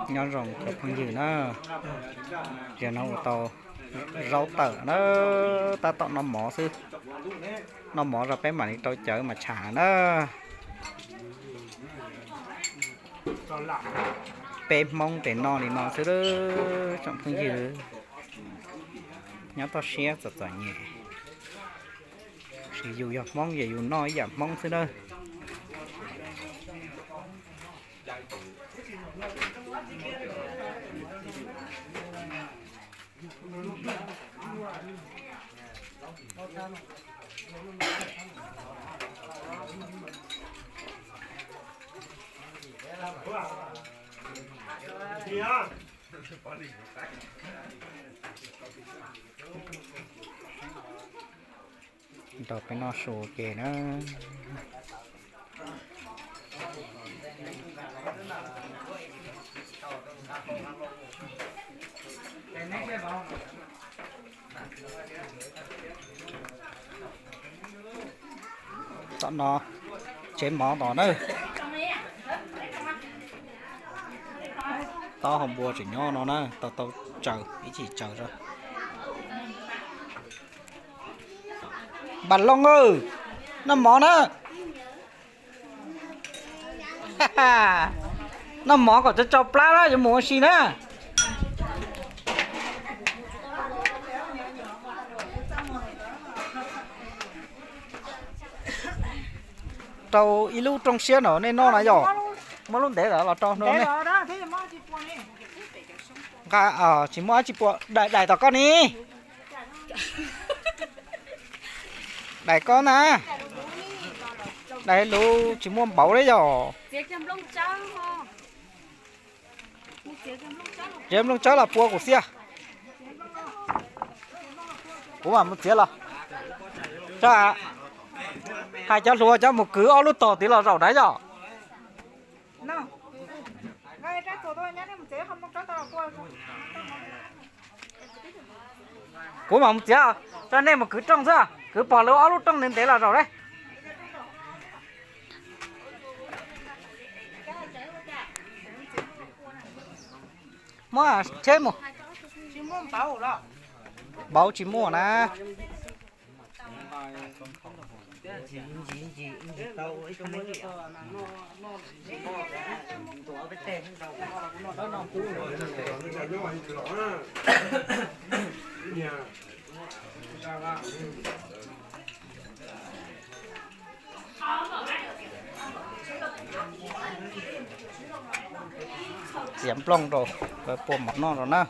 Nyob zoo cov phooj ywg na, zaum no ua tau zaub tawm na, tab tom noj mov xwb. Noj mov zog peb mam li rau cawv mas tsham na. Peb Hmoob ces noj li no xwb tsoom phooj ywg. Nyob toj siab txom txom nyem, tab sis yus yog Hmoob ces yus noj ib yam Hmoob xwb na. Nrog peb noj su ua ke na. Tom no tseb mov tos na. Taub hau npua tseem nyob no na, tau tau tsaws ib chim tsaws rau. Npam Looj, noj mov na. Noj mov kom tsau tsau plab na, yuav mus ua si na. Rau ib lub rooj siab no nej noj na yom. Muab lub ntev los rau no ne. Nqa, tsis muaj dab tsi pua, daim daim tom koj ni. Daim koj na. Daim luv tsis muaj npauv li yom. Txiav nplooj tsawb los pua kuv xiab. Kuv mam mus txiav los. Hais cov hluas cov mus kwv ob lub tog tid los zaum na yom. Kuv mam mus txiav, rau nej mus kwv rooj xwb, kwv pog lawv ob lub rooj ntev ntev los zaum na. Muab tsheb mus. Npauv tsis muaj na. Txiav nplooj rau, pua mov noj rau na.